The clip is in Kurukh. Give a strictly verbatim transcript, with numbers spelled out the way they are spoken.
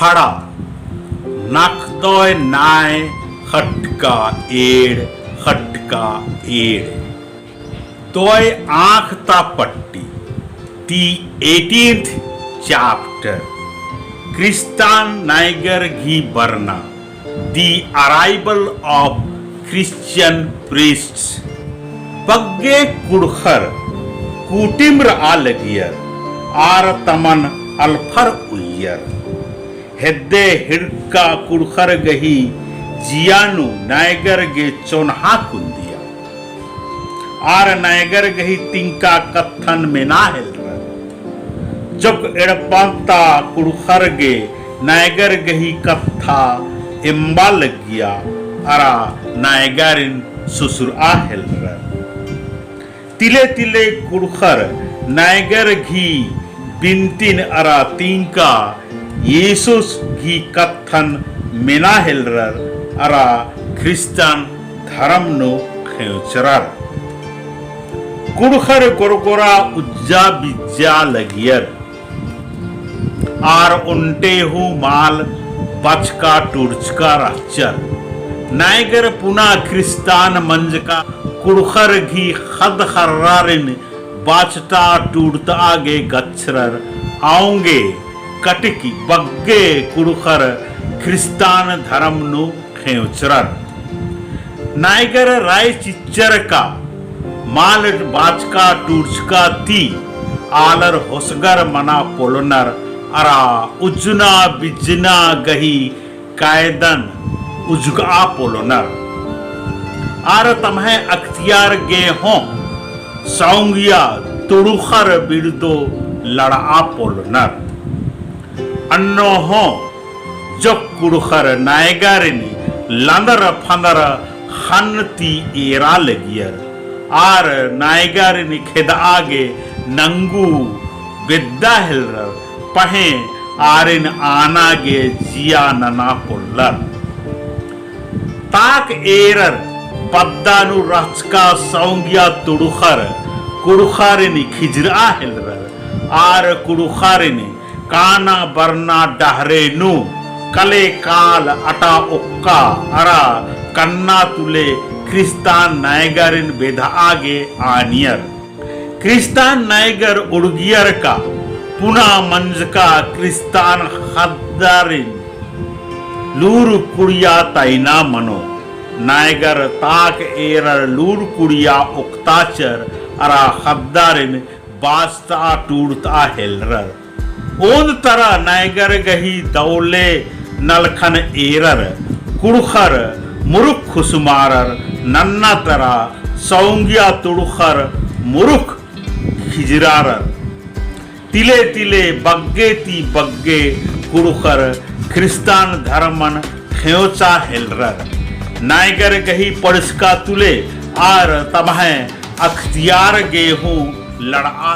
खड़ा, नखदोय नाय खटका एंड़, खटका एंड़। दोय आँख ता पट्टी, the eighteenth chapter, क्रिस्तान नायगर गही बरना, the arrival of Christian priests। बग्गे कुँड़ुख़र कूटिम रआ लगियर, आर तमन अलफर उइयर। हेद्दे हिड़का कुँड़ुख़र गही जिया नू नायगर गे चोन्हा कुन्दिया। आर नायगर गही तिंका कत्थन मेना हेलरर। जोक एड़पा ता कुँड़ुख़र गे नायगर गही कत्था एम्बा लग्गिया, अरा नायगरिन सुसुरआ हेलरर। तिले तिले कुँड़ुख़र नायगर गही बिनतिन अरा तिंका येसुस गही कत्थन मेना हेलरर अरा क्रिस्तान धरम नू ख़ेंवचरर। कुँड़ुख़र गोरगोरा उज्जा बिज्जा लगियर। आर ओन्टे हूँ माल बाचका टूड़चका रहचर। नायगर पुना क्रिस्तान मंजका कुँड़ुख़र गही ख़द्द ख़र्रारिन बाचटा टूड़तआ गे गच्छरर। औंगे कटकी बग्गे कुँड़ुख़र क्रिस्तान धरम नू ख़ेंवचरर। नायगर राय चिच्चर का माल बाचका टूड़चका ती आलर होसगर मना पोलनर अरा उज्जना बिज्जना गही कायदन उजगआ पोलनर। आर तम्है अख्तियार गे हों सौंगिया तुड़ुख़र बिड़दो लड़आ पोलनर। अन्नो हों जोक कुँड़ुख़र नायगारिन लंदर फंदर ख़न्न ती एरा लगियर। आर नायगारिन खेदआ गे नंगू बेद्दा हेलरर, पहें आरिन आना गे जिया नना पोल्लर। ताक एरर पद्दा नू रहचका सौंगिया तुड़ुख़र कुँड़ुख़ारिन खिजरआ हेलरर। आर कुँड़ुख़ारिन काना बरना डहरे नू कले काल अटा ओक्का अरा कन्ना तुले क्रिस्तान नायगारिन बेधआ गे आनियर। क्रिस्तान नायगर उड़गियर का पुना मंजका क्रिस्तान ख़द्दारिन लूर कुड़िया तइना मनो। नायगर ताक एरर लूर कुड़िया ओक्ताचर अरा ख़द्दारिन बाचतआ टूड़तआ हेलरर। ओन्द तरा नायगर गही दौले नलखन एरर कुँड़ुख़र मुरुख खुसमारर। नन्ना तरा सौंगिया तुड़ुख़र मुरुख खिजरारर। तिले तिले बग्गे ती बग्गे कुँड़ुख़र क्रिस्तान धर्मन ख़ेंवचा हेलरर। नायगर गही पड़सका तुले आर तम्है अख्तियार गे हूँ लड़आ